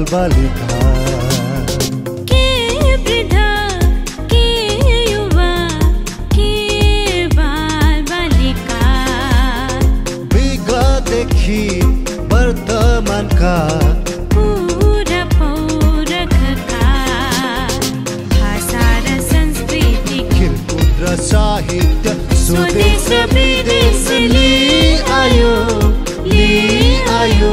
बालबालिका के वृद्ध के युवा के बालबालिका विगतदेखि वर्तमानका पूरा पौरखका भाषा र संस्कृति खेलकुद र साहित्य स्वदेश र विदेश आयो आयो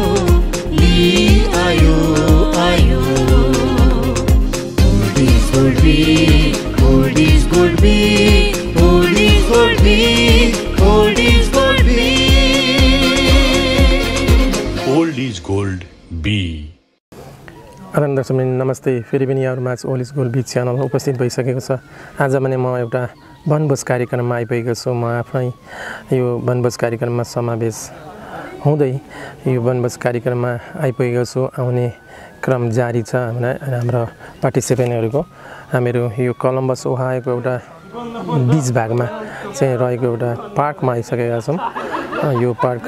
Oldies gold beat, oldies gold beat, oldies gold beat, oldies gold beat. Oldies gold B. आदरणीय दर्शक नमस्ते। फेरि पनि यहाँहरुमा ओल्डिज गोल्ड बी च्यानल उपस्थित भइसकेको छ। आज भने म एउटा वनभोज कार्यक्रममा आइपुगेको छु। म आफै यो वनभोज कार्यक्रममा समावेश हुँदै यो वनभोज कार्यक्रममा आइपुगेको छु। आउने क्रम जारी छ हाम्रो पार्टिसिपेन्टहरुको। हामीहरू यो कोलम्बस ओहायोको एउटा बीच भागमा चाहिँ रहेको एउटा पार्कमा आइसकेका छौँ। यो पार्क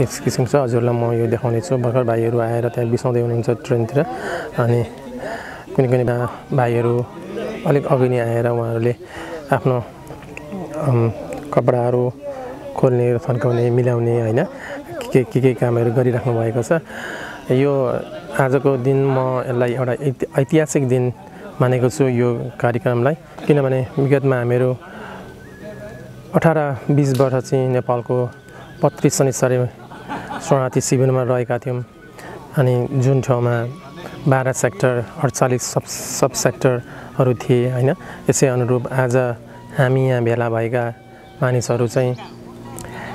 एक किसिम छ। हजुरलाई म यो देखाउने छु। भर्खर भाइहरू आएर त्यहाँ बिसाउँदै हुनुहुन्छ ट्रेनतिर। अनि कुनै कुनै भाइहरू अलिक अघि नै आएर उहाँहरूले आफ्नो कपडाहरू खोल्ने थन्काउने मिलाउने हैन के कामहरू गरिराख्नु भएको छ। यो आजको दिन म यसलाई एउटा ऐतिहासिक दिन मानेको छु यो कार्यक्रमलाई। किनभने विगतमा हामीहरू 18-20 वर्ष चाहिँ नेपालको 32 शनिश्चरी शरणार्थी शिविरमा रहेका थियौँ। अनि जुन ठाउँमा 12 सेक्टर 48 सब सेक्टरहरू थिए हैन। यसै अनुरूप आज हामी यहाँ भेला भएका मानिसहरू चाहिँ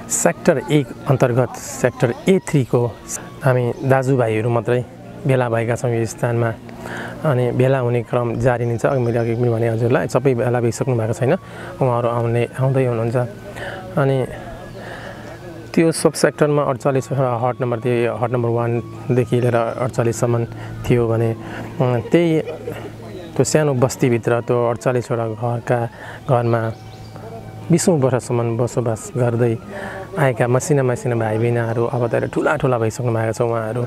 सेक्टर 1 अन्तर्गत सेक्टर A3 को हामी दाजुभाइहरू मात्रै भेला भएका छौँ यो स्थानमा। अनि भेला हुने क्रम जारी नै छ। मैले अघि पनि भने हजुरलाई सबै भेला भइसक्नु भएको छैन। उहाँहरू आउँदै हुनुहुन्छ। अनि त्यो सब सेक्टरमा 48 हट नम्बर थियो। हट नम्बर 1 देखि लिएर 48 सम्म थियो भने त्यही त्यो सानो बस्तीभित्र त्यो 48 वटा घरमा 20औं वर्षसम्म बसोबास गर्दै आएका मसिना भाइ बहिनीहरू अब त ठुला भइसक्नु भएको छ उहाँहरू।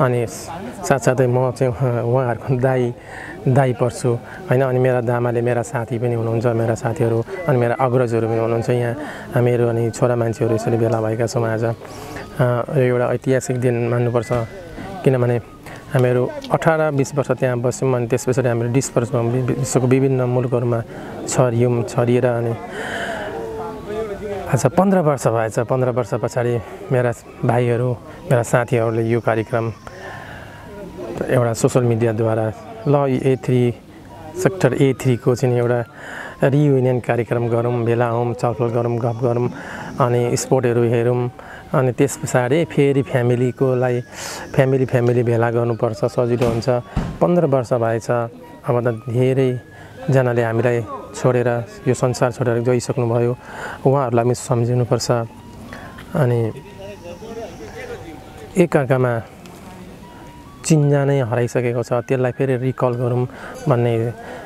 अनि साथसाथै म चाहिँ उहाँहरूको दाइ पर्छु हैन। अनि मेरा दामाले मेरा साथी पनि हुनुहुन्छ, मेरा साथीहरू अनि मेरा अग्रजहरू पनि हुनुहुन्छ यहाँ। हामीहरू अनि छोरा मान्छेहरू यसरी भेला भएका छौँ आज। यो एउटा ऐतिहासिक दिन मान्नुपर्छ। किनभने हामीहरू 18-20 वर्ष त्यहाँ बस्यौँ। अनि त्यसपछि हामीहरू डिस्पर्समा विश्वको विभिन्न मुलुकहरूमा छरिएर अनि आज 15 वर्ष भएछ। 15 वर्ष पछाडि मेरा भाइहरू मेरा साथीहरूले यो कार्यक्रम एउटा सोशल मिडियाद्वारा ल A3 सेक्टर A3 को चाहिँ एउटा रियुनियन कार्यक्रम गरौँ, भेला हौँ, छलफल गरौँ, गफ गरौँ अनि स्पोर्टहरू हेरौँ। अनि त्यस पछाडि फेरि फ्यामिली भेला गर्नुपर्छ, सजिलो हुन्छ। 15 वर्ष भएछ। अब त धेरैजनाले हामीलाई छोडेर यो संसार छोडेर गइसक्नुभयो। उहाँहरूलाई पनि सम्झिनुपर्छ। अनि एकअर्कामा चिन्जानै हराइसकेको छ। त्यसलाई फेरि रिकल गरौँ भन्ने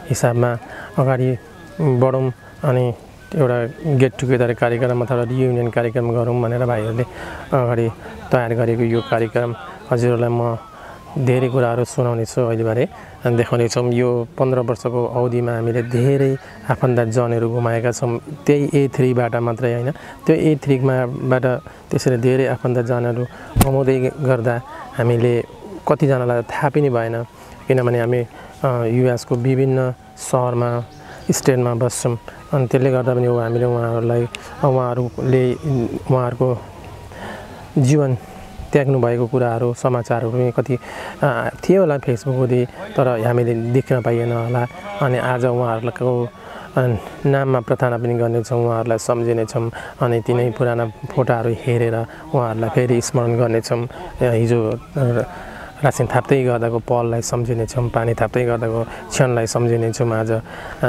हिसाबमा अगाडि बढौँ। अनि एउटा गेट टुगेदर कार्यक्रम अथवा रियुनियन कार्यक्रम गरौँ भनेर भाइहरूले अगाडि तयार गरेको यो कार्यक्रम हजुरहरूलाई म धेरै कुराहरू सुनाउने छु अहिलेबारे अनि देखाउने छौँ। यो 15 वर्षको अवधिमा हामीले धेरै आफन्तजनहरू गुमाएका छौँ। त्यही A3बाट मात्रै हैन, त्यो A3बाट त्यसरी धेरै आफन्तजनहरू गुमाउँदै गर्दा हामीले कतिजनालाई थाहा पनि भएन। किनभने हामी युएसको विभिन्न सहरमा स्टेटमा बस्छौँ। अनि त्यसले गर्दा पनि हामीले उहाँहरूको जीवन त्याग्नु भएको कुराहरू समाचारहरू पनि कति थियो होला फेसबुकमा, तर हामीले देख्न पाइएन होला। अनि आज उहाँहरूको नाममा प्रार्थना पनि गर्नेछौँ, उहाँहरूलाई सम्झिनेछौँ। अनि तिनै पुराना फोटाहरू हेरेर उहाँहरूलाई फेरि स्मरण गर्नेछौँ। हिजो रासिन थाप्दै गर्दाको पललाई सम्झिनेछौँ, पानी थाप्दै गर्दाको क्षणलाई सम्झिनेछौँ आज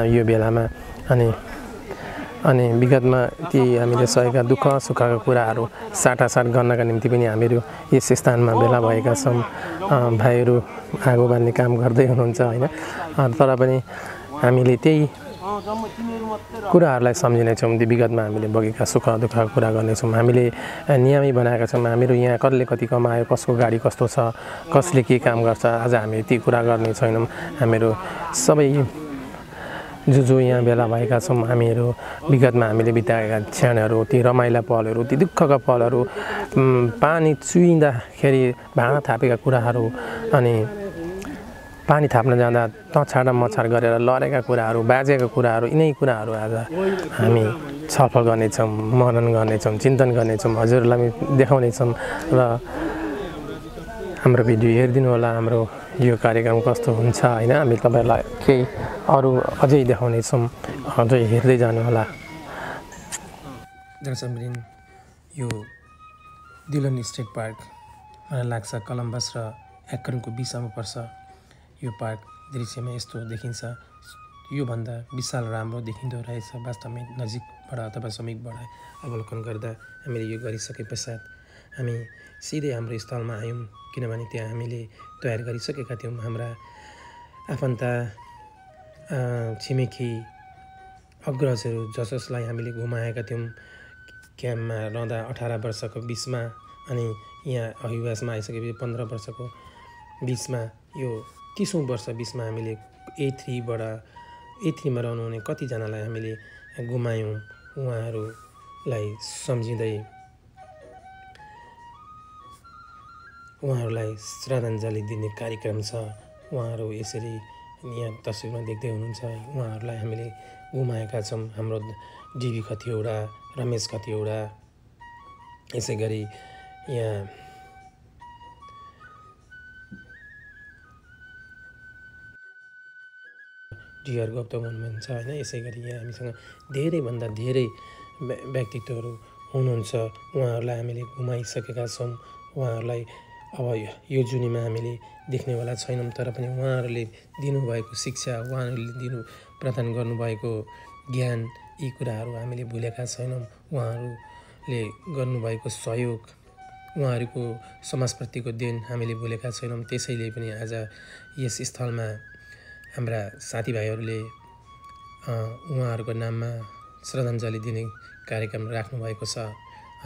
यो बेलामा। अनि विगतमा ती हामीले सहेका दुःख सुखका कुराहरू साटासाट गर्नका निम्ति पनि हामीहरू यस स्थानमा भेला भएका छौँ। भाइहरू आगो बाल्ने काम गर्दै हुनुहुन्छ हैन। तर पनि हामीले त्यही कुराहरूलाई सम्झिनेछौँ। विगतमा हामीले बगेका सुख दुःखका कुरा गर्नेछौँ। हामीले नियमै बनाएका छौँ हामीहरू यहाँ कसले कति कमायो, कसको गाडी कस्तो छ, कसले के काम गर्छ, आज हामी ती कुरा गर्ने छैनौँ। हामीहरू सबै जो यहाँ भेला भएका छौँ हामीहरू विगतमा हामीले बिताएका क्षणहरू, ती रमाइला पलहरू, ती दुःखका पलहरू, पानी चुइँदाखेरि भाँडा थापेका कुराहरू अनि पानी थाप्न जाँदा तछाड मछाड गरेर लडेका कुराहरू, बाजेका कुराहरू, यिनै कुराहरू आज हामी छलफल गर्नेछौँ, मनन गर्नेछौँ, चिन्तन गर्नेछौँ, हजुरहरूलाई देखाउनेछौँ र हाम्रो भिडियो हेरिदिनु होला। हाम्रो यो कार्यक्रम कस्तो हुन्छ होइन, हामी तपाईँहरूलाई केही अरू अझै देखाउनेछौँ, अझै हेर्दै जानुहोला। दर्शकवृन्द, यो डिलन स्टेट पार्क मलाई लाग्छ कलम्बस र एक्कनको बिचमा पर्छ। यो पार्क दृश्यमा यस्तो देखिन्छ, योभन्दा विशाल राम्रो देखिँदो रहेछ वास्तवमै नजिकबाट अथवा समीपबाट अवलोकन गर्दा। हामीले यो गरिसके पश्चात हामी सिधै हाम्रो स्थलमा आयौँ, किनभने त्यहाँ हामीले तयार गरिसकेका थियौँ। हाम्रा आफन्त छिमेकी अग्रजहरू जसलाई हामीले घुमाएका थियौँ क्याम्पमा रहँदा 18 वर्षको बिचमा, अनि यहाँ अभिवासमा आइसकेपछि 15 वर्षको बिचमा, यो 30औं वर्ष बिचमा हामीले A3मा रहनुहुने कतिजनालाई हामीले गुमायौँ। उहाँहरूलाई सम्झिँदै उहाँहरूलाई श्रद्धाञ्जली दिने कार्यक्रम छ। उहाँहरू यसरी यहाँ तस्विरमा देख्दै हुनुहुन्छ। उहाँहरूलाई हामीले गुमाएका छौँ। हाम्रो डिबी खतिवडा, रमेश खतिवडा, यसै गरी यहाँ डिआर गौतम हुनुहुन्छ होइन। यसै गरी यहाँ हामीसँग धेरैभन्दा धेरै व्यक्तित्वहरू हुनुहुन्छ। उहाँहरूलाई हामीले गुमाइसकेका छौँ। उहाँहरूलाई अब यो जुनीमा हामीले देख्नेवाला छैनौँ, तर पनि उहाँहरूले दिनुभएको शिक्षा, उहाँहरूले प्रदान गर्नुभएको ज्ञान, यी कुराहरू हामीले भुलेका छैनौँ। उहाँहरूले गर्नुभएको सहयोग, उहाँहरूको समाजप्रतिको देन हामीले भुलेका छैनौँ। त्यसैले पनि आज यस स्थलमा हाम्रा साथीभाइहरूले उहाँहरूको नाममा श्रद्धाञ्जली दिने कार्यक्रम राख्नुभएको छ।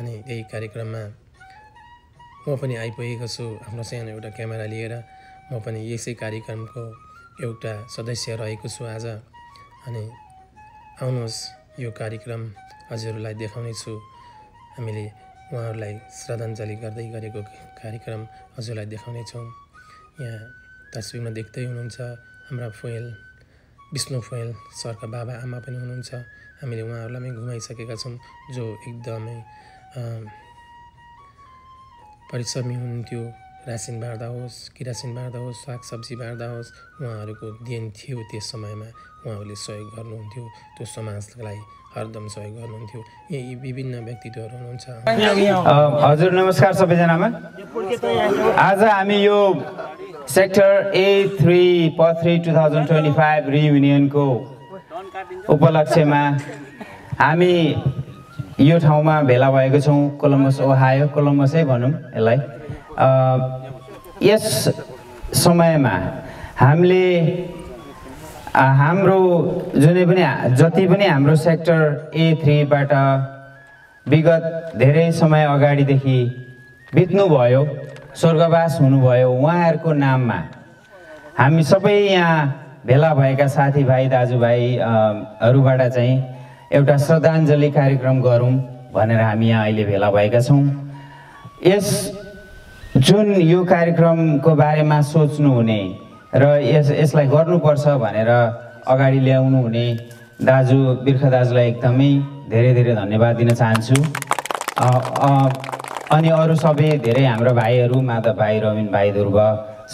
अनि यही कार्यक्रममा म पनि आइपुगेको छु आफ्नो सानो एउटा क्यामेरा लिएर। म पनि यसै कार्यक्रमको एउटा सदस्य रहेको छु आज। अनि आउनुहोस्, यो कार्यक्रम हजुरहरूलाई देखाउने छु। हामीले उहाँहरूलाई श्रद्धाञ्जली गर्दै गरेको कार्यक्रम हजुरलाई देखाउनेछौँ। यहाँ तस्विरमा देख्दै हुनुहुन्छ हाम्रा फोयल विष्णु फोयल सरका बाबा आमा पनि हुनुहुन्छ। हामीले उहाँहरूलाई पनि घुमाइसकेका छौँ, जो एकदमै परिश्रमी हुनुहुन्थ्यो। रासिन बाँड्दा होस्, किरासिन बाँड्दा होस्, सागसब्जी बाँड्दा होस्, उहाँहरूको देन थियो। त्यस समयमा उहाँहरूले सहयोग गर्नुहुन्थ्यो, त्यो समाजलाई हरदम सहयोग गर्नुहुन्थ्यो। यी विभिन्न व्यक्तित्वहरू हुनुहुन्छ। हजुर नमस्कार सबैजनामा। आज हामी यो सेक्टर A3 P3 2025 रियुनियनको उपलक्ष्यमा हामी यो ठाउँमा भेला भएको छौँ। कोलम्बस ओहायो, कोलम्बसै भनौँ यसलाई। यस समयमा हामीले हाम्रो जति पनि हाम्रो सेक्टर A3बाट विगत धेरै समय अगाडिदेखि बित्नुभयो, स्वर्गवास हुनुभयो, उहाँहरूको नाममा हामी सबै यहाँ भेला भएका साथीभाइ दाजुभाइहरूबाट चाहिँ एउटा श्रद्धाञ्जली कार्यक्रम गरौँ भनेर हामी यहाँ अहिले भेला भएका छौँ। जुन यो कार्यक्रमको बारेमा सोच्नुहुने र यसलाई गर्नुपर्छ भनेर अगाडि ल्याउनु हुने बिर्ख दाजुलाई एकदमै धेरै धेरै धन्यवाद दिन चाहन्छु। अनि अरू सबै धेरै हाम्रो भाइहरू, माधव भाइ, रविन भाइ, ध्रुव,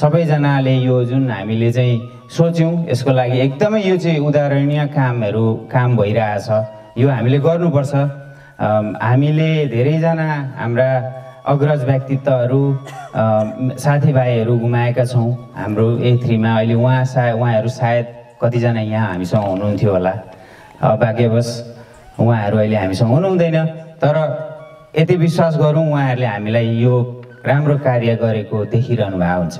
सबैजनाले यो जुन हामीले चाहिँ सोच्यौँ यसको लागि एकदमै यो चाहिँ उदाहरणीय काम भइरहेछ। यो हामीले गर्नुपर्छ। हामीले धेरैजना हाम्रा अग्रज व्यक्तित्वहरू, साथीभाइहरू गुमाएका छौँ हाम्रो A3मा। अहिले उहाँहरू सायद कतिजना यहाँ हामीसँग हुनुहुन्थ्यो होला, भाग्यवश उहाँहरू अहिले हामीसँग हुनुहुँदैन। तर यति विश्वास गरौँ, उहाँहरूले हामीलाई यो राम्रो कार्य गरेको देखिरहनु भएको हुन्छ।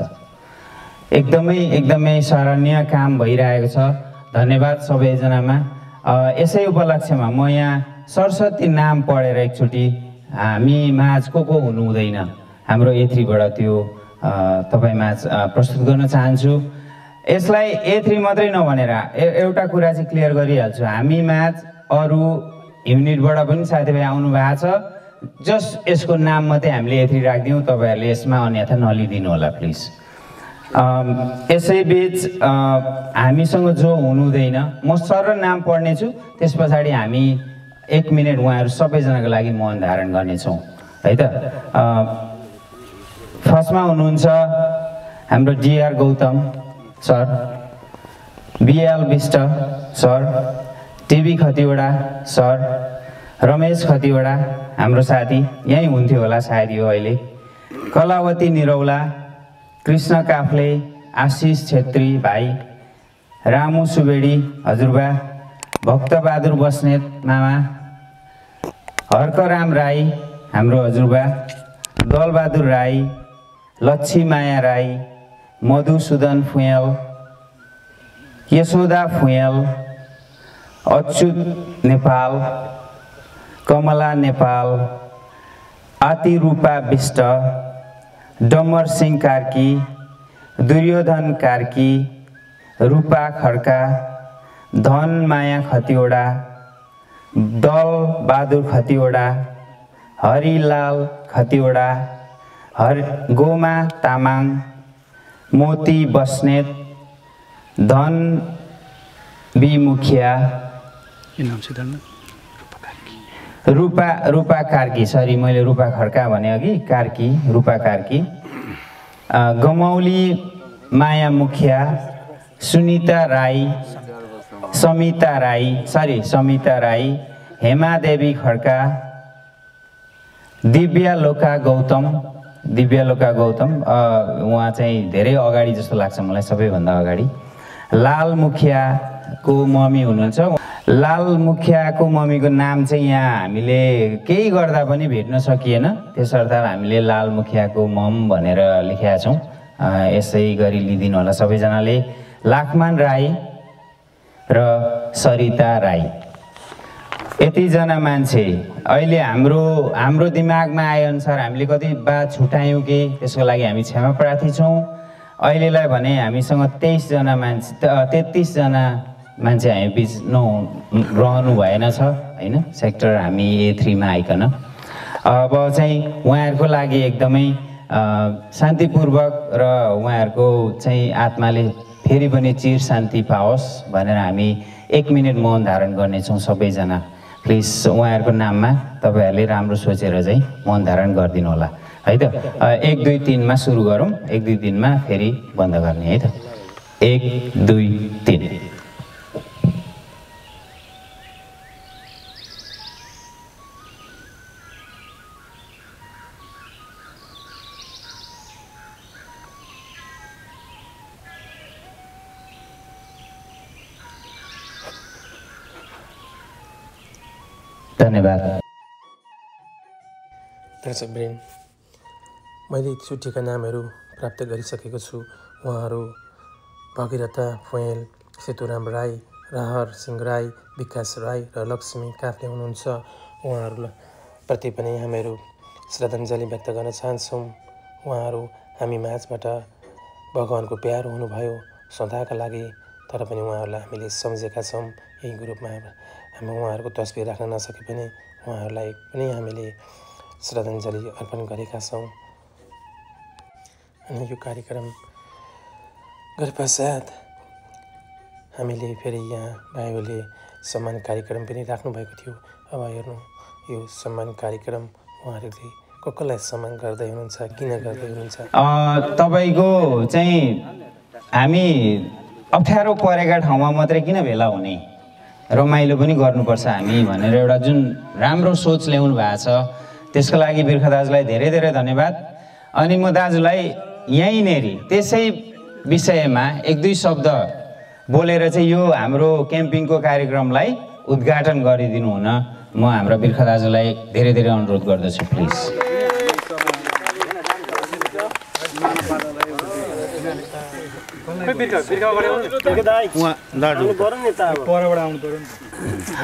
एकदमै सराहनीय काम भइरहेको छ। धन्यवाद सबैजनामा। यसै उपलक्ष्यमा म यहाँ सरस्वती नाम पढेर एकचोटि हामी माझ को हुनु हुँदैन हाम्रो A3बाट त्यो तपाईमाझ प्रस्तुत गर्न चाहन्छु। यसलाई A3 मात्रै नभनेर एउटा कुरा चाहिँ क्लियर गरिहाल्छु, हामी माझ अरू युनिटबाट पनि साथीभाइ आउनु भएको छ, जस्ट यसको नाम मात्रै हामीले A3 राखिदिउँ, तपाईहरुले यसमा अन्यथा नलिदिनु होला प्लिज। यसैबीच हामीसँग जो हुनुहुँदैन म सर नाम पढ्नेछु, त्यस पछाडि हामी 1 मिनेट उहाँहरु सबैजनाको लागि मौन धारण गर्नेछौँ है त। फर्स्टमा हुनुहुन्छ हाम्रो DR Gautam sir, BL Bista sir, TB Khatiwada sir, Ramesh Khatiwada हाम्रो साथी यही हुन्थ्यो होला सायद यो अहिले, कलावती निरौला, कृष्ण काफ्ले, आशिष छेत्री भाइ, रामु सुवेडी हजुरबा, भक्तबहादुर बस्नेत मामा, हर्कराम राई हाम्रो हजुरबा, दलबहादुर राई, लक्ष्मीमाया राई, मधुसूदन फुयाल, यशोदा फुयाल, अच्युत नेपाल, कमला नेपाल, आतिरूपा विष्ट, डमर सिंह कार्की, दुर्योधन कार्की, रूपा खड्का, धन माया खतिवडा, दल बहादुर खतिवडा, हरिलाल खतिवडा, गोमा तामाङ, मोती बस्नेत, धन बी मुखिया, रूपा कार्की, सरी मैले रूपा खड्का भने अघि, कार्की रूपा कार्की, गमौली माया मुखिया, सुनिता राई, समिता राई, हेमा देवी खड्का, दिव्या लोका गौतम उहाँ चाहिँ धेरै अगाडि जस्तो लाग्छ मलाई, सबैभन्दा अगाडि। लाल मुखियाको मम्मी हुनुहुन्छ, लाल मुखियाको मम्मीको नाम चाहिँ यहाँ हामीले केही गर्दा पनि भेट्न सकिएन, त्यसर्थ हामीले लाल मुखियाको मम भनेर लेखेका छौँ, यसै गरी लिदिनु होला सबैजनाले। लाखमान राई र सरिता राई, यतिजना मान्छे अहिले हाम्रो दिमागमा आए अनुसार हामीले कति बात छुटायौँ कि त्यसको लागि हामी क्षमा प्रार्थी छौँ। अहिलेलाई भने हामीसँग 33 जना मान्छे हामी बिच रहनु भएन छ हैन, सेक्टर हामी A3 मा आइकन। अब चाहिँ उहाँहरूको लागि एकदमै शान्तिपूर्वक र उहाँहरूको चाहिँ आत्माले फेरि पनि चिर शान्ति पाओस् भनेर हामी 1 मिनेट मौन धारण गर्नेछौँ सबैजना। प्लिज उहाँहरूको नाममा तपाईहरुले राम्रो सोचेर चाहिँ मौन धारण गरिदिनु होला है त। 1 2 3 मा सुरु गरौँ, 1 2 3 मा फेरि बन्द गर्ने है त। 1 2 3। धन्यवाद। दर्शकवृन्द, मैले छुट्टीका नामहरू प्राप्त गरिसकेको छु। उहाँहरू भगीरथा फुएल, सेतुराम राई, रहर सिंह राई, विकास राई र लक्ष्मी काफ्ले हुनुहुन्छ। उहाँहरूप्रति पनि हामीहरू श्रद्धाञ्जली व्यक्त गर्न चाहन्छौँ। उहाँहरू हामी माझबाट भगवानको प्यारो हुनुभयो सदाका लागि, तर पनि उहाँहरूलाई हामीले सम्झेका छौँ। यही ग्रुपमा हामी उहाँहरूको तस्बिर राख्न नसके पनि उहाँहरूलाई पनि हामीले श्रद्धाञ्जली अर्पण गरेका छौँ। अनि यो कार्यक्रम गरे पश्चात हामीले फेरि यहाँ भाइहरूले सम्मान कार्यक्रम पनि राख्नुभएको थियो। अब हेर्नु यो सम्मान कार्यक्रम उहाँहरूले कसलाई सम्मान गर्दै हुनुहुन्छ, किन गर्दै हुनुहुन्छ? तपाईँको चाहिँ हामी अप्ठ्यारो परेका ठाउँमा मात्रै किन भेला हुने, रमाइलो पनि गर्नुपर्छ हामी भनेर एउटा जुन राम्रो सोच ल्याउनु भएको छ, त्यसको लागि बिर्ख दाजुलाई धेरै धेरै धन्यवाद। अनि म दाजुलाई यहीँनेरि त्यसै विषयमा 1 2 शब्द बोलेर चाहिँ यो हाम्रो क्याम्पिङको कार्यक्रमलाई उद्घाटन गरिदिनु हुन म हाम्रो बिर्ख दाजुलाई धेरै धेरै अनुरोध गर्दछु प्लिज।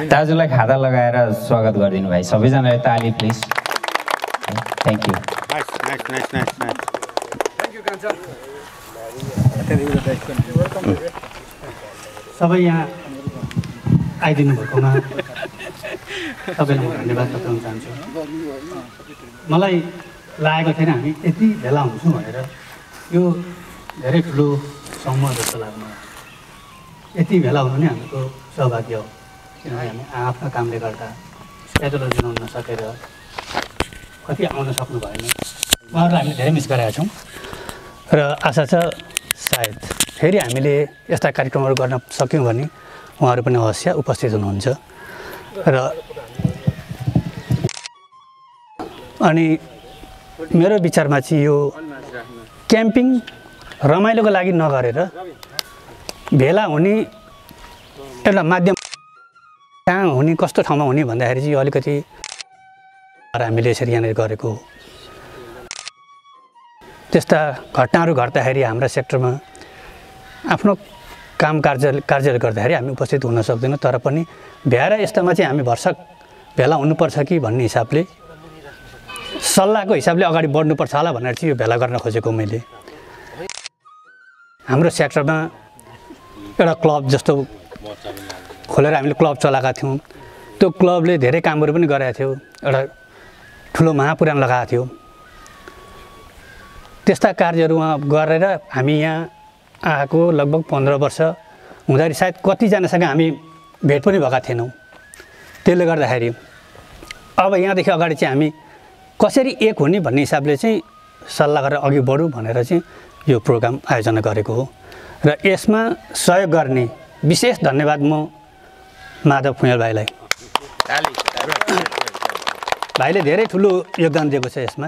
दाजुलाई खाता लगाएर स्वागत गरिदिनु भाइ सबैजनाले ताली प्लिज थ्याङ्क यू सबै यहाँ आइदिनु भएकोमा सबैलाई म धन्यवाद बताउन चाहन्छु मलाई लागेको थिएन हामी यति भेला हुन्छौँ भनेर यो धेरै ठुलो समूह जस्तो लाग्नु यति भेला हुनु नै हाम्रो सौभाग्य हो किनभने हामी आफ्नो कामले गर्दा स्केड्युलहरू बनाउन नसकेर कति आउन सक्नु भएन उहाँहरूलाई हामीले धेरै मिस गरेका छौँ र आशा छ सायद फेरि हामीले यस्ता कार्यक्रमहरू गर्न सक्यौँ भने उहाँहरू पनि अवश्य उपस्थित हुनुहुन्छ र अनि मेरो विचारमा चाहिँ यो क्याम्पिङ रमाइलोको लागि नगरेर भेला हुने एउटा माध्यम कहाँ हुने कस्तो ठाउँमा हुने भन्दाखेरि चाहिँ अलिकति हामीले यसरी यहाँनिर गरेको हो त्यस्ता घटनाहरू घट्दाखेरि हाम्रा सेक्टरमा आफ्नो काम कार्यले गर्दाखेरि हामी उपस्थित हुन सक्दैनौँ तर पनि भ्याएर यस्तामा चाहिँ हामी भरसक भेला हुनुपर्छ कि भन्ने हिसाबले सल्लाहको हिसाबले अगाडि बढ्नुपर्छ होला भनेर चाहिँ यो भेला गर्न खोजेको मैले हाम्रो सेक्टरमा एउटा क्लब जस्तो खोलेर हामीले क्लब चलाएका थियौँ त्यो क्लबले धेरै कामहरू पनि गरेको थियो एउटा ठुलो महापुराण लगाएको थियो त्यस्ता कार्यहरू उहाँ गरेर हामी यहाँ आएको लगभग 15 वर्ष हुँदाखेरि सायद कतिजनासँग हामी भेट पनि भएका थिएनौँ त्यसले गर्दाखेरि अब यहाँदेखि अगाडि चाहिँ हामी कसरी एक हुने भन्ने हिसाबले चाहिँ सल्लाह गरेर अघि बढौँ भनेर चाहिँ यो प्रोग्राम आयोजना गरेको हो र यसमा सहयोग गर्ने विशेष धन्यवाद म माधव फुँयाल भाइलाई भाइले धेरै ठुलो योगदान दिएको छ यसमा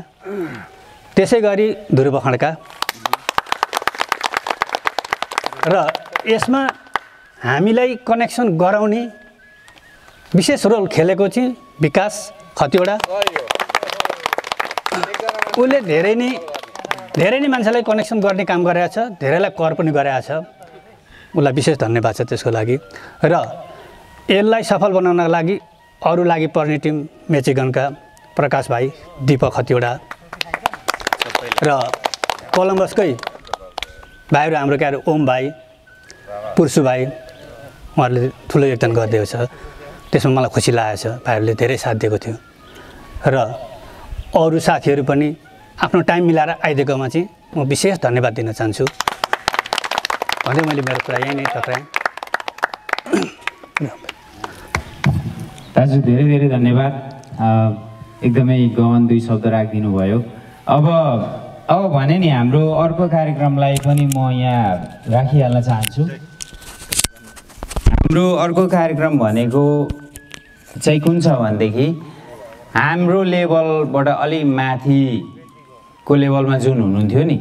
त्यसै गरी ध्रुव खड्का र यसमा हामीलाई कनेक्सन गराउने विशेष रोल खेलेको चाहिँ विकास खतिवडा उसले धेरै नै मान्छेलाई कनेक्सन गर्ने काम गरेको छ धेरैलाई कर पनि गरेको छ उसलाई विशेष धन्यवाद छ त्यसको लागि र यसलाई सफल बनाउनको लागि अरू लागि पर्ने टिम मेचीगनका प्रकाश भाइ दीपक खतिवडा र कोलम्बसकै भाइहरू हाम्रो के अरे ओम भाइ पुर्सु भाइ उहाँहरूले ठुलो योगदान गरिदिएको छ त्यसमा मलाई खुसी लागेको छ भाइहरूले धेरै साथ दिएको थियो र अरू साथीहरू पनि आफ्नो टाइम मिलाएर आइदिएकोमा चाहिँ म विशेष धन्यवाद दिन चाहन्छु भन्दै मैले मेरो कुरा यहीँ नै टक्राएँ दाजु धेरै धेरै धन्यवाद एकदमै गहन 2 शब्द राखिदिनु भयो अब भने नि हाम्रो अर्को कार्यक्रमलाई पनि म यहाँ राखिहाल्न चाहन्छु हाम्रो अर्को कार्यक्रम भनेको चाहिँ कुन छ भनेदेखि हाम्रो लेभलबाट अलि माथिको लेभलमा जुन हुनुहुन्थ्यो नि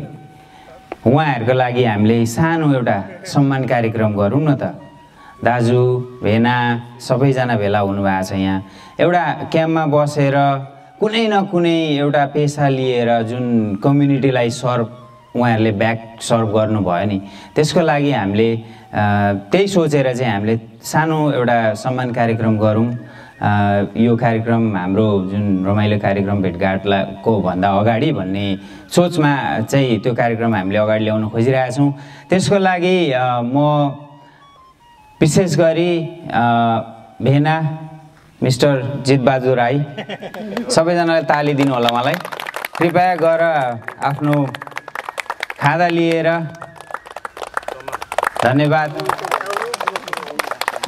उहाँहरूको लागि हामीले सानो एउटा सम्मान कार्यक्रम गरौँ न त दाजु भेना सबैजना भेला हुनुभएको छ यहाँ एउटा क्याम्पमा बसेर कुनै न कुनै एउटा पेसा लिएर जुन कम्युनिटीलाई उहाँहरूले ब्याक सर्भ गर्नुभयो नि त्यसको लागि हामीले त्यही सोचेर चाहिँ हामीले सानो एउटा सम्मान कार्यक्रम गरौँ यो कार्यक्रम हाम्रो जुन रमाइलो कार्यक्रम भेटघाटको भन्दा अगाडि भन्ने सोचमा चाहिँ त्यो कार्यक्रम हामीले अगाडि ल्याउन खोजिरहेछौँ त्यसको लागि म विशेष गरी भेना मिस्टर जितबहादुर राई सबैजनाले ताली दिनु होला मलाई कृपया गएर आफ्नो खादा लिएर धन्यवाद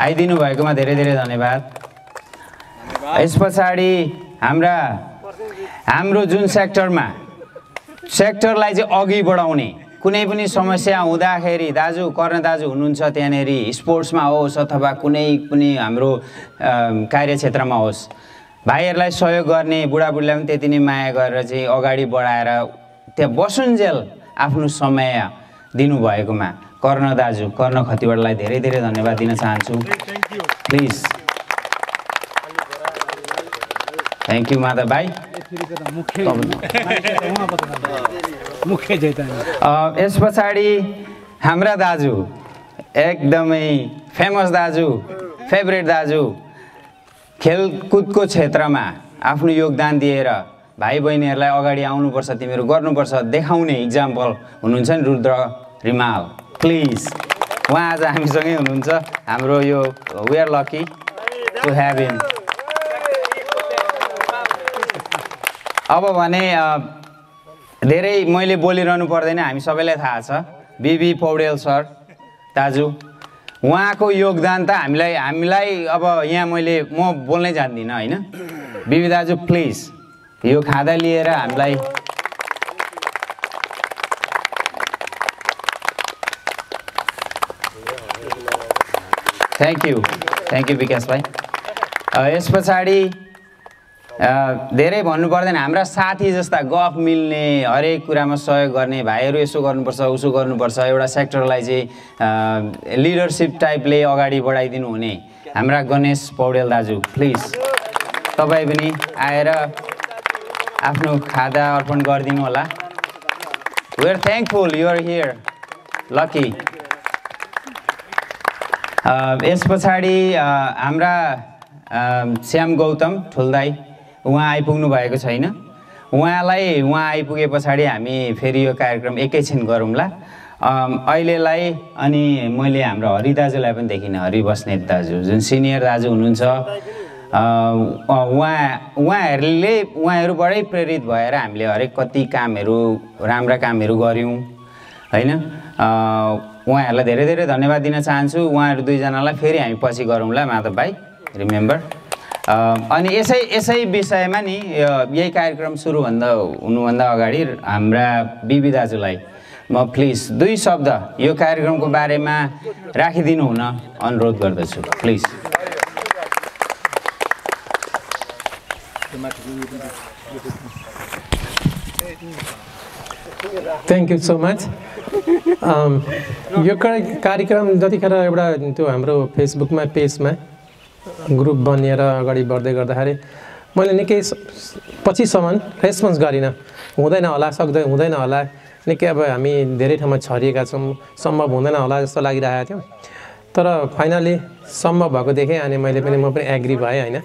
आइदिनु भएकोमा धेरै धेरै धन्यवाद यस पछाडि हाम्रो जुन सेक्टरलाई चाहिँ अघि बढाउने कुनै पनि समस्या हुँदाखेरि कर्ण दाजु हुनुहुन्छ त्यहाँनेर स्पोर्ट्समा होस् अथवा कुनै पनि हाम्रो कार्यक्षेत्रमा होस् भाइहरूलाई सहयोग गर्ने बुढाबुढीलाई पनि त्यति नै माया गरेर चाहिँ अगाडि बढाएर त्यहाँ बसुन्जेल आफ्नो समय दिनुभएकोमा कर्ण खतिवडालाई धेरै धेरै धन्यवाद दिन चाहन्छु प्लिज थ्याङ्क यू माधव भाइ यस पछाडि हाम्रा दाजु एकदमै फेमस दाजु, फेभरेट दाजु, खेलकुदको क्षेत्रमा आफ्नो योगदान दिएर भाइ बहिनीहरूलाई अगाडि आउनुपर्छ, तिमीहरू गर्नुपर्छ देखाउने इक्जाम्पल हुनुहुन्छ नि रुद्र रिमाल। प्लिज उहाँ आज हामीसँगै हुनुहुन्छ। हाम्रो यो we are lucky to have him. अब भने धेरै मैले बोलिरहनु पर्दैन, हामी सबैलाई थाहा छ बिबी पौडेल सर दाजु, उहाँको योगदान त हामीलाई अब यहाँ म बोल्नै जान्दिनँ होइन। बिबी दाजु प्लिज यो खादा लिएर हामीलाई थ्याङ्क यू विकास भाइ। यस पछाडि धेरै भन्नु पर्दैन, हाम्रा साथी जस्ता गफ मिल्ने, हरेक कुरामा सहयोग गर्ने भाइहरू यसो गर्नुपर्छ उसो गर्नुपर्छ, एउटा सेक्टरलाई चाहिँ लिडरसिप टाइपले अगाडि बढाइदिनु हुने हाम्रा गणेश पौडेल दाजु, प्लिज तपाईँ पनि आएर आफ्नो खादा अर्पण गरिदिनु होला। We are thankful you are here, lucky. यस पछाडि हाम्रा श्याम गौतम ठुल्दाई, उहाँ आइपुग्नु भएको छैन। उहाँ आइपुगे पछाडि हामी फेरि यो कार्यक्रम एकैछिन गरौँला अहिलेलाई। अनि मैले हाम्रो हरि दाजुलाई पनि देखिनँ, हरि बस्नेत दाजु जुन सिनियर दाजु हुनुहुन्छ। उहाँहरूबाटै प्रेरित भएर हामीले हरेक कति कामहरू राम्रा कामहरू गऱ्यौँ होइन। उहाँहरूलाई धेरै धेरै धन्यवाद दिन चाहन्छु। उहाँहरू दुईजनालाई फेरि हामी पछि गरौँला माधव भाइ, रिमेम्बर। अनि यसै विषयमा नि यही कार्यक्रम हुनुभन्दा अगाडि हाम्रा बिबी दाजुलाई म प्लिज 2 शब्द यो कार्यक्रमको बारेमा राखिदिनु हुन अनुरोध गर्दछु, please. Thank you so much. यो कार्यक्रम जतिखेर एउटा त्यो हाम्रो फेसबुकमा पेजमा ग्रुप बनिएर अगाडि बढ्दै गर्दाखेरि मैले निकै पछिसम्म रेस्पोन्स गरिनँ, हुँदैन होला, हुँदैन होला, निकै अब हामी धेरै ठाउँमा छरिएका छौँ, सम्भव हुँदैन होला जस्तो लागिरहेको थियो। तर फाइनली सम्भव भएको देखेँ अनि म पनि एग्री भएँ होइन।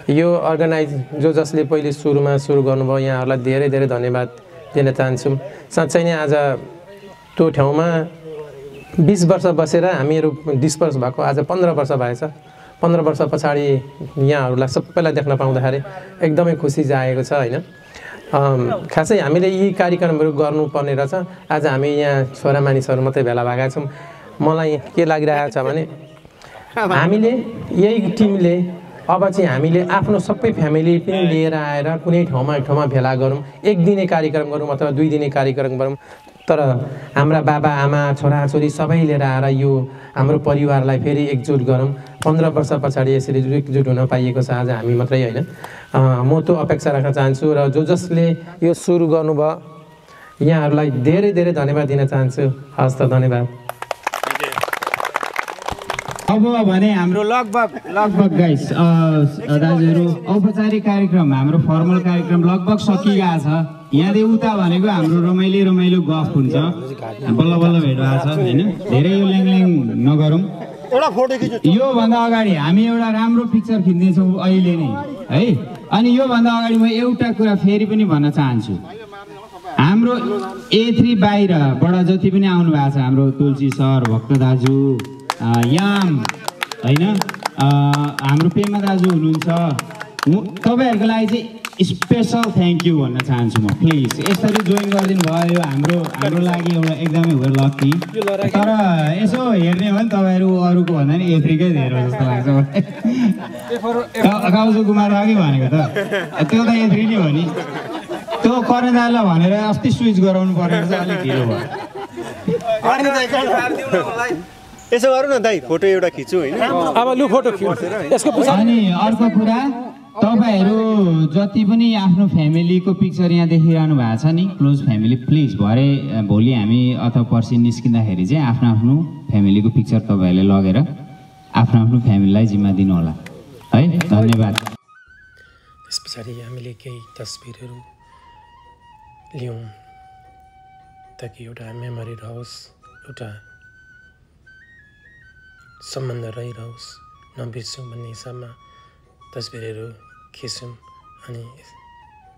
यो अर्गनाइज जसले पहिले सुरु गर्नुभयो यहाँहरूलाई धेरै धेरै धन्यवाद दिन चाहन्छु। साँच्चै नै आज त्यो ठाउँमा 20 वर्ष बसेर हामीहरू डिस्पर्स भएको आज 15 वर्ष भएछ। 15 वर्ष पछाडि यहाँहरूलाई सबैलाई देख्न पाउँदाखेरि एकदमै खुसी जागेको छ होइन। खासै हामीले यी कार्यक्रमहरू गर्नुपर्ने रहेछ। आज हामी यहाँ छोरा मानिसहरू मात्रै भेला भएका छौँ। मलाई के लागिरहेको छ भने हामीले यही टिमले अब चाहिँ हामीले आफ्नो सबै फ्यामिली पनि लिएर आएर कुनै ठाउँमा भेला गरौँ, 1 दिने कार्यक्रम गरौँ अथवा 2 दिने कार्यक्रम गरौँ। तर हाम्रा बाबा आमा छोराछोरी सबै लिएर आएर यो हाम्रो परिवारलाई फेरि एकजुट गरौँ। 15 वर्ष पछाडि यसरी एकजुट हुन पाइएको छ आज हामी मात्रै होइन। म त्यो अपेक्षा राख्न चाहन्छु र जसले यो सुरु गर्नुभयो यहाँहरूलाई धेरै धेरै धन्यवाद दिन चाहन्छु। हस् त, धन्यवाद। अब भने हाम्रो लगभग गाइस दाजुहरू औपचारिक कार्यक्रम, हाम्रो फर्मल कार्यक्रम लगभग सकिएको छ। यहाँदेखि उता भनेको हाम्रो रमाइलो गफ हुन्छ, बल्ल बल्ल भेट भएको छ होइन। धेरै यो ल्याङ नगरौँ। योभन्दा अगाडि हामी एउटा राम्रो पिक्चर खिच्नेछौँ अहिले नै है। अनि योभन्दा अगाडि म एउटा कुरा फेरि पनि भन्न चाहन्छु। हाम्रो A3 बाहिरबाट जति पनि आउनु भएको छ, हाम्रो तुलसी सर, भक्त दाजु, याम होइन, हाम्रो पेमा दाजु हुनुहुन्छ, तपाईँहरूको लागि चाहिँ स्पेसल थ्याङ्क यू भन्न चाहन्छु म। प्लिज यसरी जोइन गरिदिनु भयो हाम्रो लागि एउटा एकदमै वेल लकी। तर यसो हेर्ने हो नि तपाईँहरू अरूको भन्दा नि A3कै धेरै जस्तो लाग्छ मलाई। काउजु कुमार अघि भनेको त त्यो त A3 नै हो नि। त्यो करेन दाइलाई भनेर अस्ति स्विच गराउनु परेको चाहिँ अलिक ढिलो भयो। यसो गरौँ न दाइ, फोटो एउटा खिचौँ होइन। अब लु फोटो खिच्नु यसको पछाडि। अनि अर्को कुरा, तपाईँहरू जति पनि आफ्नो फ्यामिलीको पिक्चर यहाँ देखिरहनु भएको छ नि, क्लोज फ्यामिली, प्लिज भोलि हामी अथवा पर्सि निस्किँदाखेरि चाहिँ आफ्नो फ्यामिलीको पिक्चर तपाईँहरूले लगेर आफ्नो फ्यामिलीलाई जिम्मा दिनु होला है। धन्यवाद। त्यस पछाडि हामीले केही तस्बिरहरू लियौँ ताकि एउटा मेमोरी रहोस्, एउटा सम्बन्ध रहिरहोस् नबिर्सौँ भन्ने हिसाबमा तस्बिरहरू खिच्यौँ अनि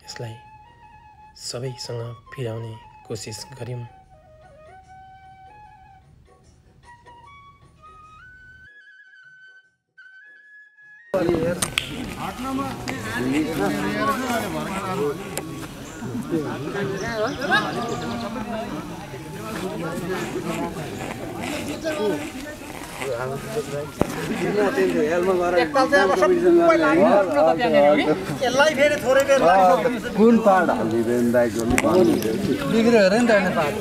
यसलाई सबैसँग फिराउने कोसिस गऱ्यौँ। कुन पार्ट हालिदिँदैन दाइको बिग्रियो अरे नि त अहिले पार्ट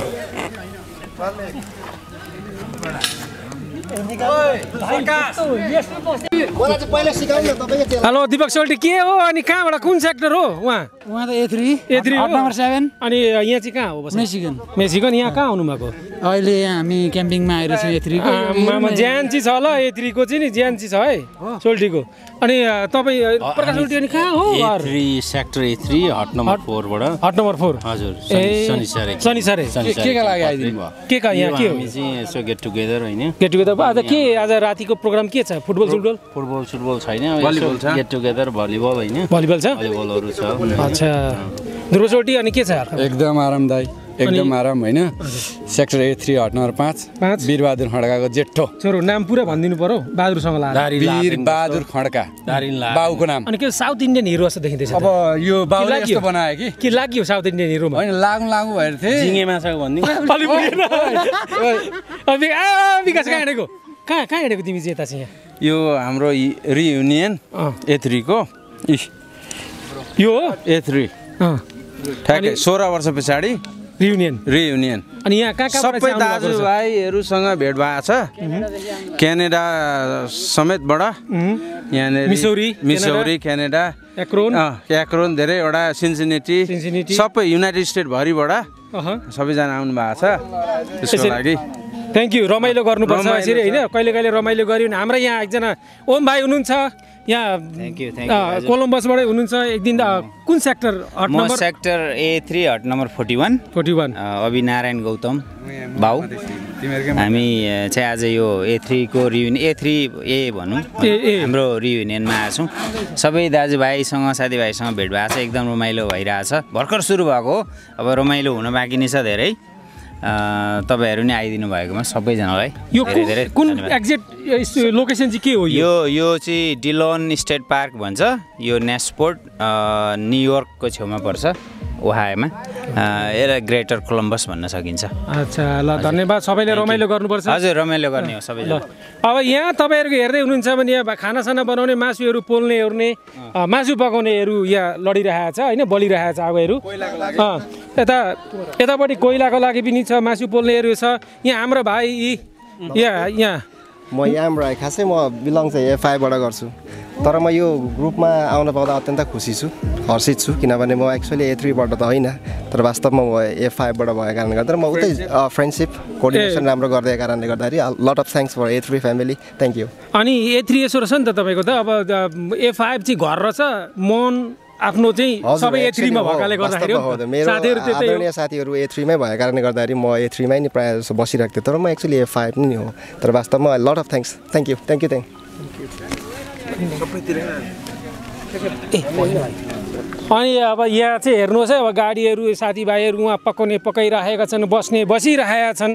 हेलो दीपक सोल्टी के हो अनि कहाँबाट कुन सेक्टर हो उहाँ त A3 नम्बर 7 अनि यहाँ चाहिँ कहाँ हो मेसिगन मेसिगन यहाँ कहाँ आउनु भएको अहिले हामी क्याम्पिङमा आइरहेछौँ A3 को ज्यान्ची छ ल A3 को चाहिँ नि ज्यान्ची छ है सोल्टीको अनि तपाईँ प्रकाश सोल्टी अनि कहाँ हो A3 sector A3 hut number 4 बाट हट नम्बर 4 हजुर शनिसरे के का लागि आइदिनु भयो के का यहाँ के हो हामी चाहिँ यसो गेट टुगेदर हैन गेट टुगेदर आज के आज रातिको प्रोग्राम के छ फुटबल छैन भलिबल छ गेट टुगेदर भलिबल हैन भलिबल छ भलिबलहरु छ अच्छा ध्रुव सोल्टी अनि के छ एकदम आरामदायी एकदम आराम हैन sector A3 hut number 5 Bir Bahadur खड्काको जेठो छोरो नाम पुरा भनिदिनु पर्यो बहादुरसँग वीरबहादुर खड्का बाउको नाम अनि के साउथ इन्डियन हिरो जस्तो देखिँदैछ अब यो बाउले यस्तो बनायो के लाग्यो साउथ इन्डियन हिरोमा हैन लागु भएर थिए जिङे माछाको भन्दिनु अलि पुगेन विकास कहाँ हिँडेको कहाँ हिँडेको तिमी चाहिँ यता चाहिँ यो हाम्रो रियुनियन A3 को यो A3 ठ्याक्कै 16 वर्ष पछाडि रियुनियन अनि यहाँ कहाँ सबै दाजुभाइहरूसँग भेट भएको छ क्यानाडा समेतबाट यहाँनिर मिसौरी क्यानाडा एक्रोन धेरैवटा सिन्सिनेटी सबै युनाइटेड स्टेट भरिबाट सबैजना आउनु भएको छ त्यसको लागि थ्याङ्क यू रमाइलो गर्नुपर्छ यसरी होइन कहिले कहिले रमाइलो गऱ्यो भने हाम्रा यहाँ एकजना ओम भाइ हुनुहुन्छ यहाँ कोलम्बसबाटै हुनुहुन्छ एक दिन कुन sector hut number sector A3 hut number 41 Abhinarayan Gautam भाउ हामी चाहिँ आज यो A3 को A3A भनौँ हाम्रो रियुनियनमा आएछौँ सबै दाजुभाइसँग साथीभाइसँग भेट भएको छ एकदम रमाइलो भइरहेछ भर्खर सुरु भएको हो अब रमाइलो हुन बाँकी नै छ धेरै तपाईहरु नै आइदिनु भएकोमा सबैजनालाई यो कुन एक्ज्याक्ट लोकेसन चाहिँ के हो यो चाहिँ डिलोन स्टेट पार्क भन्छ यो नेस्पोर्ट न्युयोर्कको छेउमा पर्छ ओहायोमा यसलाई ग्रेटर कोलम्बस भन्न सकिन्छ अच्छा ल धन्यवाद सबैले रमाइलो गर्नुपर्छ हजुर रमाइलो गर्ने हो सबैजना अब यहाँ तपाईहरुको हेर्दै हुनुहुन्छ भने यहाँ खानासाना बनाउने मासुहरू पोल्ने ओर्ने मासु पकाउनेहरू यहाँ लडिरहेको छ हैन बलिरहेको छ आगोहरू यतापट्टि कोइलाको लागि पनि छ मासु पोल्नेहरू छ यहाँ हाम्रो भाइ यहाँ म यहाँबाट खासै म बिलङ चाहिँ A5 बाट गर्छु तर म यो ग्रुपमा आउन पाउँदा अत्यन्त खुसी छु हर्षित छु किनभने म एक्चुअली A3 बाट त होइन तर वास्तवमा म A5 बाट भएको कारणले गर्दा म उतै फ्रेन्डशिप कोअर्डिनेसन राम्रो गर्दै कारणले गर्दाखेरि lot of thanks for A3 family thank you अनि A3 यसो रहेछ नि त तपाईको त अब A5 चाहिँ घर रहेछ मन आफ्नो चाहिँ सबै A3 मा भएकाले गर्दाखेरि साथीहरु त्यतै आदरणीय साथीहरु A3 मै भएको कारणले गर्दाखेरि म A3 मै नि प्राय जसो बसिरहेको थिएँ तर म एक्चुअली A5 नि हो तर वास्तवमा lot of thanks thank you अनि अब यहाँ चाहिँ हेर्नुहोस् है अब गाडीहरू साथीभाइहरू उहाँ पकाइरहेका छन् बसिरहेका छन्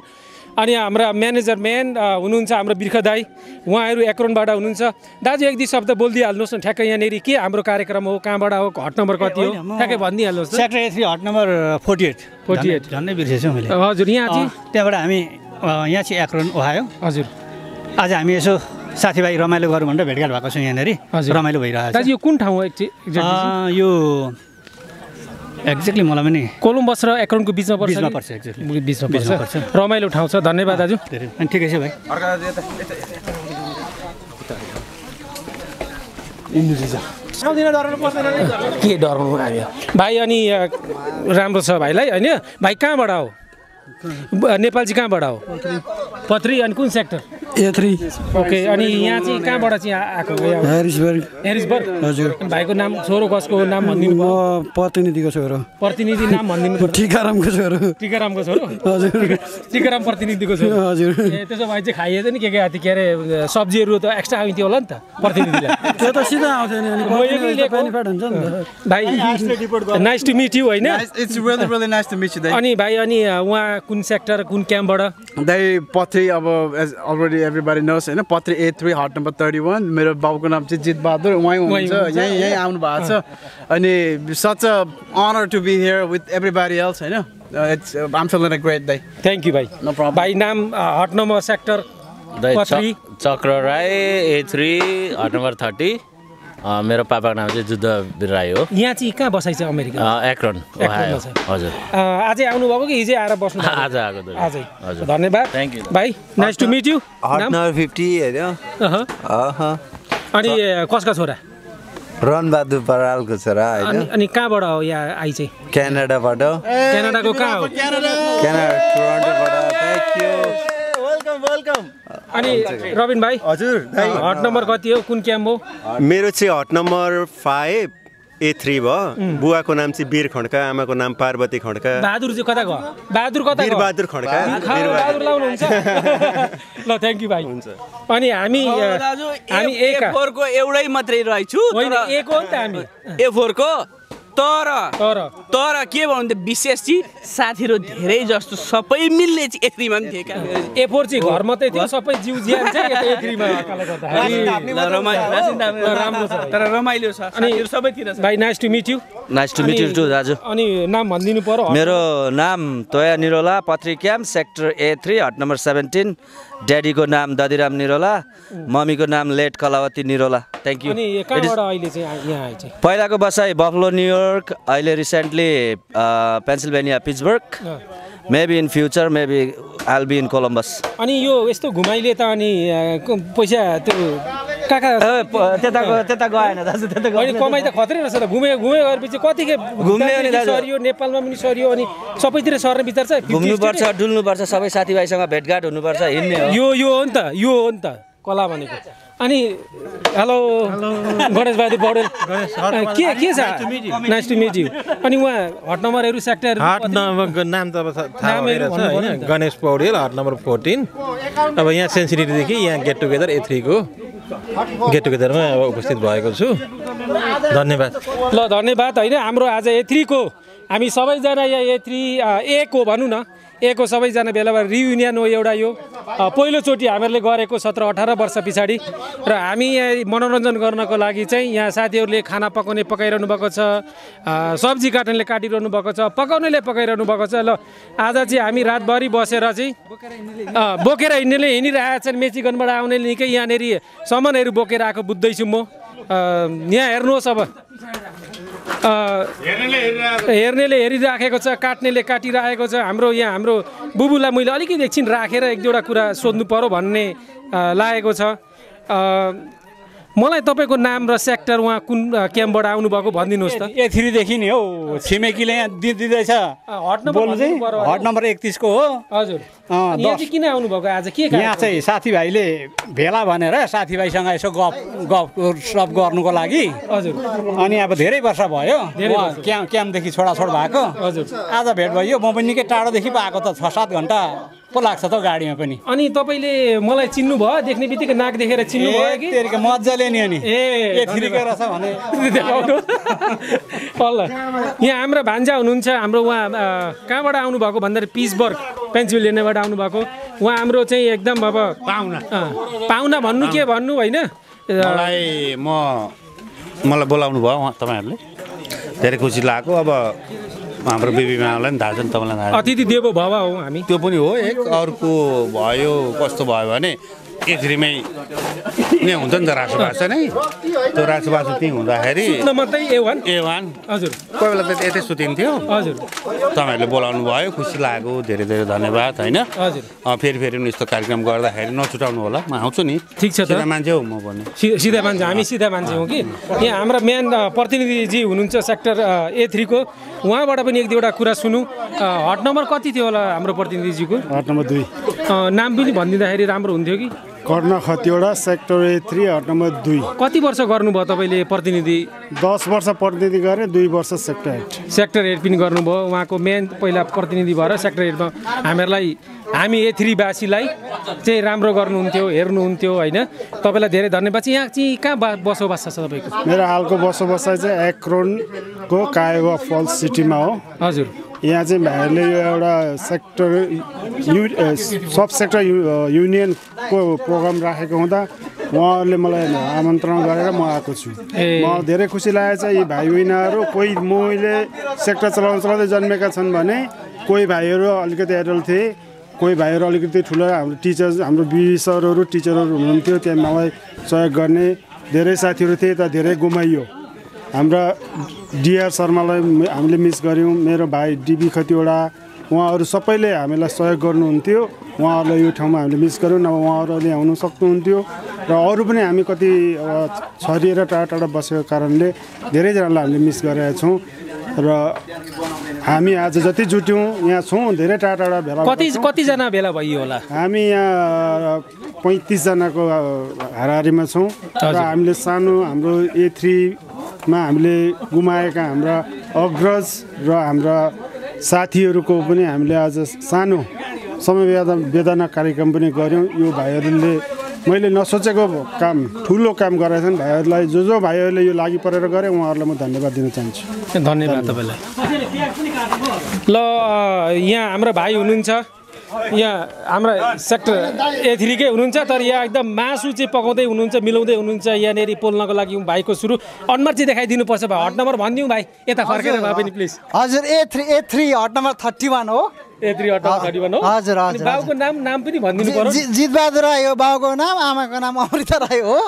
अनि हाम्रा म्यानेजर म्यान हुनुहुन्छ हाम्रो बिर्ख दाई उहाँहरू एक्रोनबाट हुनुहुन्छ दाजु एक दुई शब्द बोलिदिइहाल्नुहोस् न ठ्याक्कै यहाँनिर के हाम्रो कार्यक्रम हो कहाँबाट हो हट नम्बर कति हो ठ्याक्कै भनिदिइहाल्नुहोस् सेक्टर A3 हट नम्बर 48 झन्डै बिर्सेछु मैले हजुर यहाँ चाहिँ त्यहाँबाट हामी यहाँ चाहिँ एक्रोन ओहायो हजुर आज हामी यसो साथीभाइ रमाइलो गरौँ भनेर भेटघाट भएको छौँ यहाँनिर रमाइलो भइरहेको छ दाजु यो कुन ठाउँ यो एक्ज्याक्टली मलाई पनि कोलम्बस र एक्रोनको बिचमा पर्छ एक्ज्याक्टली बिचमा पर्छ रमाइलो ठाउँ छ धन्यवाद दाजु अनि ठिकै छ भाइ के डराउनु आयो भाइ अनि राम्रो छ भाइलाई होइन भाइ कहाँबाट हो नेपाल चाहिँ कहाँबाट हो पत्री अनि कुन सेक्टर A3 ओके अनि यहाँ चाहिँ कहाँबाट चाहिँ आएको हेरिसबर्ग हजुर भाइको नाम छोरो कसको नाम भनिदिनु म प्रतिनिधिको छोरो प्रतिनिधि नाम भनिदिनु टिकारामको छोरो हजुर टिकाराम प्रतिनिधिको छोरो हजुर ए त्यसो भए चाहिँ खाइए नि के के अरे सब्जीहरू त एक्स्ट्रा आउँथ्यो होला नि त प्रतिनिधिलाई त्यो त सिधा आउँथ्यो नि अनि बेनिफिट हुन्छ नि त भाइ नाइस टु मिट यु हैन it's really nice to meet you दाइ अनि भाइ अनि उहाँ कुन सेक्टर कुन क्याम्पबाट दाइ पत्री अब एज अलरेडी एभ्रीबडी नोस हैन पत्री A3 हट नम्बर 31 मेरो बाबुको नाम चाहिँ जित बहादुर उहाँ हुनुहुन्छ यही आउनु भएको छ अनि such a honour to be here with everybody else हैन it's I am feeling a great day thank you भाइ नो प्रब्लम भाइ नाम हट नम्बर सेक्टर पत्री चक्र राई A3 हट नम्बर 30 मेरो पापाको नाम चाहिँ जुद्धवीर राई हो यहाँ चाहिँ कहाँ बसाइ छ अमेरिका एक्रोन हजुर आजै आउनुभएको कि हिजै आएर बस्नु आज आएको आजै धन्यवाद थ्यांक यू भाइ nice to meet you hut number 50 हैन अनि कसका छोरा रणबहादुर बरालको छोरा हैन अनि कहाँबाट हो यहाँ आई चाहिँ क्यानाडाबाट क्यानाडाको कहाँ हो क्यानाडा टोरन्टोबाट थ्यांक यू वेलकम अनि रबिन भाइ हजुर हट नम्बर कति हो कुन क्याम्प हो मेरो चाहिँ हट नम्बर 5 A3 भयो बुवाको नाम चाहिँ वीर खड्का आमाको नाम पार्वती खड्का बहादुर चाहिँ कता गयो बहादुर कता गयो वीरबहादुर खड्का बहादुर लाउनुहुन्छ ल थ्यांक यू भाइ हुन्छ अनि हामी A4 को एउटै मात्रै रहेछु होइन A को नि त हामी A4 को तर के भन्नु त विशेष चाहिँ साथीहरु धेरै जस्तो सबै मिल्ने चाहिँ A3 मा थिए का A4 चाहिँ घर मात्रै थियो सबै जिउ ज्यान चाहिँ A3 मा काले गर्दा राम्रो छ तर रमाइलो छ साथीहरु सबै थिए भाइ nice to meet you nice to meet you to दाजु अनि नाम भन्दिनु पर्यो मेरो नाम Toya Nirola Pathri camp sector A3 hut number 17 ड्याडीको नाम ददिराम निरोला मम्मीको नाम late Kalawati Nirola thank you अनि कहाँबाट अहिले चाहिँ यहाँ आइ चाहिँ पहिलाको बसाइ बफलो न्युयोर्क अहिले recently Pennsylvania Pittsburgh maybe in future maybe I'll be in Columbus अनि यो यस्तो घुमाइले त अनि पैसा त्यो काका त्यता गएन दाजु त्यता अनि कमाइ त खतरै रहेछ त घुमे गरेपछि कतिकै घुम्ने अनि दाजु सरियो नेपालमा पनि सरियो अनि सबैतिर सर्ने विचार छ घुम्नुपर्छ डुल्नुपर्छ सबै साथीभाइसँग भेटघाट हुनुपर्छ हिँड्ने हो यो हो नि त कला भनेको अनि हेलो गणेश बहादुर पौडेल के छ नाइस टु मिट यु अनि उहाँ हट नम्बरहरू सेक्टर हट नम्बरको नाम त अब थाहा भएर छ हैन गणेश पौडेल हट नम्बर 14 अब यहाँ सेन्सिटिभदेखि यहाँ गेट टुगेदर A3 को गेट टुगेदरमा अब उपस्थित भएको छु धन्यवाद ल धन्यवाद हैन हाम्रो आज A3 को हामी सबैजना यहाँ A3 A को भनौँ न A को सबैजना भेला भएर रियुनियन हो एउटा यो पहिलोचोटि हामीहरूले गरेको 17-18 वर्ष पछाडि र हामी यहाँ मनोरञ्जन गर्नको लागि चाहिँ यहाँ साथीहरूले खाना पकाइरहनु भएको छ सब्जी काट्नेले काटिरहनु भएको छ पकाउनेले पकाइरहनु भएको छ ल आज चाहिँ हामी रातभरि बसेर चाहिँ बोकेर हिँड्नेले हिँडिरहेछन् मेचीगनबाट आउनेले निकै यहाँनिर सामानहरू बोकेर आएको बुझ्दैछु म यहाँ हेर्नुहोस् अब हेर्नेले हेरिराखेको छ काट्नेले काटिरहेको छ हाम्रो बुबुलाई मैले अलिकति एकछिन राखेर एक दुईवटा कुरा सोध्नु पर्यो भन्ने लागेको छ मलाई तपाईँको नाम र सेक्टर उहाँ कुन क्याम्पबाट आउनुभएको भनिदिनुहोस् त A3 देखि नि हौ छिमेकीले यहाँ दिँदैछ हट नम्बर 31 को हो हजुर यहाँ चाहिँ किन आउनुभएको आज के यहाँ चाहिँ साथीभाइले भेला भनेर साथीभाइसँग यसो गफ गर्नुको लागि हजुर अनि अब धेरै वर्ष भयो क्याम्पदेखि छोडाछोड भएको हजुर आज भेट भयो म पनि निकै टाढोदेखि पो आएको त 6-7 घन्टा पो लाग्छ त गाडीमा पनि अनि तपाईँले मलाई चिन्नु भयो देख्ने बित्तिकै नाक देखेर चिन्नु भयो कि तेरिको मजाले नि अनि A3 को रहेछ भने देखाउनु ल यहाँ हाम्रो भान्जा हुनुहुन्छ हाम्रो उहाँ कहाँबाट आउनुभएको भन्दाखेरि पिट्सबर्ग पेन्सिल्भेनियाबाट आउनुभएको उहाँ हाम्रो चाहिँ एकदम अब पाहुना भन्नु के भन्नु होइन मलाई बोलाउनु भयो तपाईँहरूले धेरै खुसी लाग्यो अब हाम्रो बेबीमालाई पनि थाहा छ नि तपाईँलाई थाहा अतिथि देवो भव हो हामी त्यो पनि हो एक अर्को भयो कस्तो भयो भने A3मै नै हुन्छ नि त राष्ट्रभाषा नै त्यो राष्ट्रभाषा त्यहीँ हुँदाखेरि मात्रै A1 हजुर कोही बेला त यतै सुतिन्थ्यो हजुर तपाईँहरूले बोलाउनु भयो खुसी लाग्यो धेरै धेरै धन्यवाद होइन हजुर फेरि पनि यस्तो कार्यक्रम गर्दाखेरि नछुटाउनु होला म आउँछु नि ठिक छ सिधा मान्छे हो म भन्ने सिधा मान्छे हामी सिधा मान्छे हौँ कि यहाँ हाम्रा म्यान प्रतिनिधिजी हुनुहुन्छ सेक्टर A3 को उहाँबाट पनि एक दुईवटा कुरा सुनौँ हट नम्बर कति थियो होला हाम्रो प्रतिनिधिजीको हट नम्बर 2 नाम पनि भनिदिँदाखेरि राम्रो हुन्थ्यो कि Karna Khatiwada sector A3 hut number 2। कति वर्ष गर्नुभयो तपाईँले प्रतिनिधि? 10 वर्ष प्रतिनिधि गरेँ, 2 वर्ष सेक्टर हेड। सेक्टर हेड पनि गर्नुभयो। उहाँको मेन पहिला प्रतिनिधि भएर सेक्टर हेडमा हामी A3 वासीलाई चाहिँ राम्रो गर्नुहुन्थ्यो, हेर्नुहुन्थ्यो होइन। तपाईँलाई धेरै धन्यवाद। यहाँ चाहिँ कहाँ बसोबास छ तपाईँको? मेरो हालको बसोबसाइ चाहिँ एक्रोनको कायवा फल्स सिटीमा हो। हजुर। यहाँ चाहिँ भाइहरूले यो एउटा सेक्टर सब सेक्टर युनियनको प्रोग्राम राखेको हुँदा उहाँहरूले मलाई आमन्त्रण गरेर म आएको छु। म धेरै खुसी लागेको छ। यी भाइ बहिनीहरू कोही मैले सेक्टर चलाउँदै जन्मेका छन् भने कोही भाइहरू अलिकति एडल्ट थिए, कोही भाइहरू अलिकति ठुलो हाम्रो टिचर्स, हाम्रो बिबी सरहरू टिचरहरू हुनुहुन्थ्यो। त्यहाँ मलाई सहयोग गर्ने धेरै साथीहरू थिए, त धेरै गुमाइयो। हाम्रा डिआर शर्मालाई हामीले मिस गऱ्यौँ। मेरो भाइ डिबी खतिवडा, उहाँहरू सबैले हामीलाई सहयोग गर्नुहुन्थ्यो। उहाँहरूलाई यो ठाउँमा हामीले मिस गऱ्यौँ, नभए उहाँहरूले आउनु सक्नुहुन्थ्यो। र अरू पनि हामी कति छरिएर टाढा टाढा बसेको कारणले धेरैजनालाई हामीले मिस गरेका छौँ। र हामी आज जति जुट्यौँ यहाँ छौँ, धेरै टाढा टाढा भेला। कतिजना भेला भइयो होला? हामी यहाँ 35 जनाको हाराहारीमा छौँ। र हामीले सानो हाम्रो A3मा हामीले गुमाएका हाम्रा अग्रज र हाम्रा साथीहरूको पनि हामीले आज सानो समवेदना कार्यक्रम पनि गऱ्यौँ। यो भाइहरूले मैले नसोचेको काम, ठुलो काम गरेका छन्। भाइहरूलाई जो भाइहरूले यो लागि परेर गरे उहाँहरूलाई म धन्यवाद दिन चाहन्छु। धन्यवाद तपाईँलाई। ल यहाँ हाम्रो भाइ हुनुहुन्छ, यहाँ हाम्रा सेक्टर A3 कै हुनुहुन्छ, तर यहाँ एकदम मासु चाहिँ पकाउँदै हुनुहुन्छ, मिलाउँदै हुनुहुन्छ। यहाँनिर पोल्नको लागि भाइको सुरु अनुहार चाहिँ देखाइदिनुपर्छ। भाइ हट नम्बर भनिदिउँ भाइ, यता फर्केर भए पनि प्लिज। हजुर A3 हट नम्बर 31 हो। A3 हट नम्बर 31 हो। हजुर हजुर। बाबुको नाम पनि भनिदिनु पर्यो। जितबहादुर राई हो बाबुको नाम, आमाको नाम अमृता राई हो।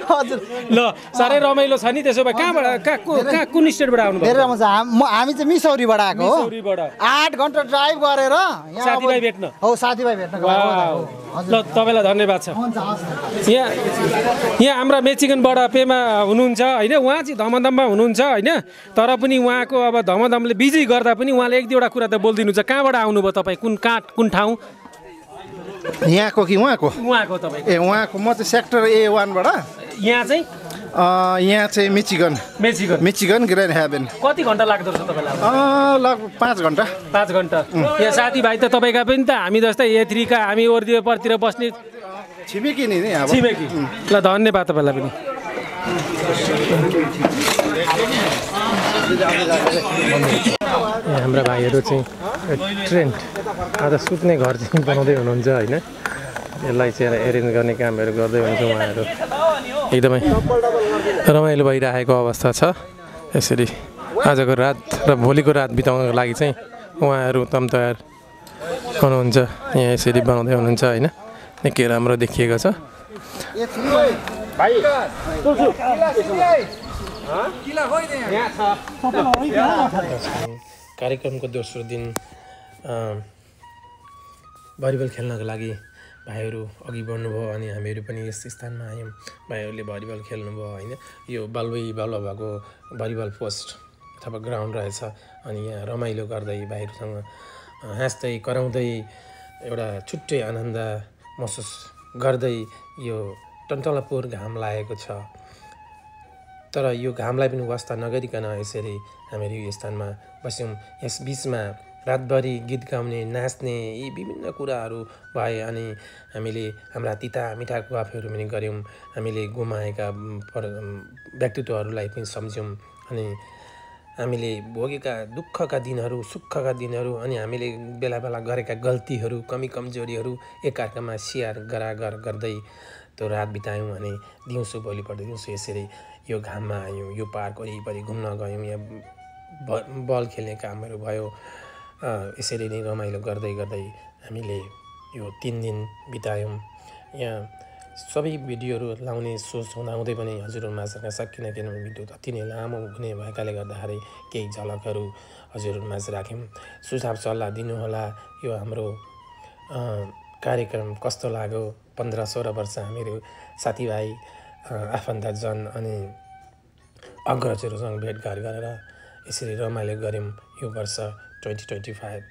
हजुर। ल साह्रै रमाइलो छ नि। त्यसो भए कहाँ कुन स्टेटबाट आउनु भयो? हामी चाहिँ मिसौरीबाट आएको हो। 8 घण्टा ड्राइभ गरेर साथीभाइ भेट्न। हो, साथीभाइ भेट्न गएको। ल तपाईँलाई धन्यवाद छ। यहाँ हाम्रा मेचिगनबाट पेमा हुनुहुन्छ होइन, उहाँ चाहिँ धमधममा हुनुहुन्छ होइन। तर पनि उहाँको अब धमधमले बिजी गर्दा पनि उहाँले एक दुईवटा कुरा त बोलिदिनुहुन्छ। कहाँबाट आउनुभयो तपाईँ? कुन ठाउँ? यहाँको कि उहाँको? उहाँको तपाईँ। उहाँको म चाहिँ सेक्टर A1बाट। यहाँ चाहिँ? यहाँ चाहिँ मिचिगन ग्रेन्ड हेभन। कति घन्टा लाग्दो रहेछ तपाईँलाई? लगभग 5 घन्टा। 5 घन्टा। यहाँ साथीभाइ त तपाईँका पनि त हामी जस्तै A3 का हामी ओर्दियोपरतिर बस्ने छिमेकी नि अब। छिमेकी। ल धन्यवाद तपाईँलाई पनि। हाम्रा भाइहरू चाहिँ ट्रेन्ड आज सुत्ने घर चाहिँ बनाउँदै हुनुहुन्छ होइन। यसलाई चाहिँ एरेन्ज गर्ने कामहरू गर्दै हुनुहुन्छ उहाँहरू। एकदमै रमाइलो भइरहेको अवस्था छ। यसरी आजको रात र भोलिको रात बिताउनको लागि चाहिँ उहाँहरू तम तयार हुनुहुन्छ। यहाँ यसरी बनाउँदै हुनुहुन्छ होइन। निकै राम्रो देखिएको छ। कार्यक्रमको दोस्रो दिन भलिबल खेल्नको लागि भाइहरू अघि बढ्नुभयो अनि हामीहरू पनि यस स्थानमा आयौँ। भाइहरूले भलिबल खेल्नुभयो होइन। यो बालुवा भएको भलिबल पोस्ट अथवा ग्राउन्ड रहेछ। अनि यहाँ रमाइलो गर्दै भाइहरूसँग हाँस्दै कराउँदै एउटा छुट्टै आनन्द महसुस गर्दै यो टन्टलापुर घाम लागेको छ। तर यो घामलाई पनि वास्ता नगरिकन यसरी हामीहरू यो स्थानमा बस्यौँ। यस बिचमा रातभरि गीत गाउने, नाच्ने यी विभिन्न कुराहरू भए अनि हामीले हाम्रा तिता मिठा गफहरू पनि गऱ्यौँ। हामीले गुमाएका व्यक्तित्वहरूलाई पनि सम्झ्यौँ अनि हामीले भोगेका दुःखका दिनहरू, सुखका दिनहरू अनि हामीले बेला बेला गरेका गल्तीहरू, कमी कमजोरीहरू एकअर्कामा सेयर गरागर गर्दै त्यो रात बितायौँ। अनि भोलिपल्ट दिउँसो यसरी यो घाममा आयौँ। यो पार्क वरिपरि घुम्न गयौँ। यहाँ बल खेल्ने कामहरू भयो। यसरी नै रमाइलो गर्दै गर्दै हामीले यो 3 दिन बितायौँ। यहाँ सबै भिडियोहरू लाउने सोच हुँदाहुँदै पनि हजुरहरूमाझ सकिनँ, किनभने भिडियो अति नै लामो हुने भएकाले गर्दाखेरि केही झलकहरू हजुरहरूमाझ राख्यौँ। सुझाव सल्लाह दिनुहोला। यो हाम्रो कार्यक्रम कस्तो लाग्यो? 15-16 वर्ष हामीहरू साथीभाइ, आफन्तजन अनि अग्रजहरूसँग भेटघाट गरेर यसरी रमाइलो गऱ्यौँ यो वर्ष 2025।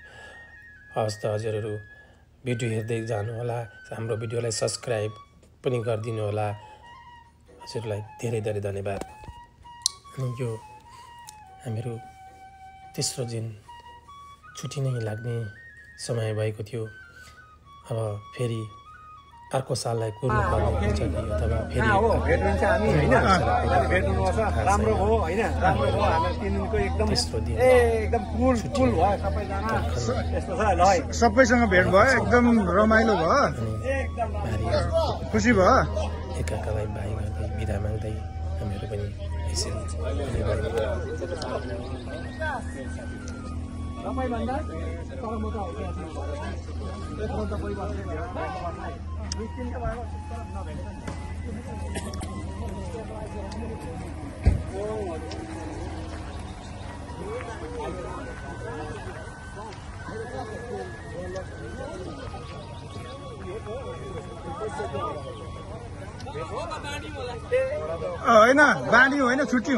हवस् त हजुरहरू भिडियो हेर्दै जानु होला हाम्रो भिडियोलाई सब्स्क्राइब पनि गरिदिनु होला हजुरलाई धेरै धेरै धन्यवाद अनि यो हामीहरू तेस्रो दिन छुट्टी नै लाग्ने समय भएको थियो अब फेरि अर्को साललाई कुर्नु पर्ने हुन्छ कि अथवा फेरि राम्रो हो हैन राम्रो हो हामी 3 दिनको एकदम एकदम कुल भयो सबैजना यस्तो छ ल सबैसँग भेट भयो एकदम रमाइलो भयो एकदम खुसी भयो एकअर्कालाई बाइ गर्दै बिदा माग्दै हामीहरू पनि यसरी सबैभन्दा परमोका हो होइन बानी होइन छुट्टी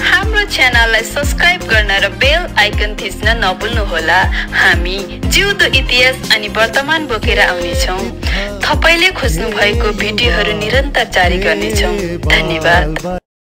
हाम्रो च्यानललाई सब्स्क्राइब गर्न र बेल आइकन थिच्न नभुल्नुहोला हामी जिउँदो इतिहास अनि वर्तमान बोकेर आउनेछौँ तपाईले खोज्नु भएको भिडियोहरू निरन्तर जारी गर्नेछौँ धन्यवाद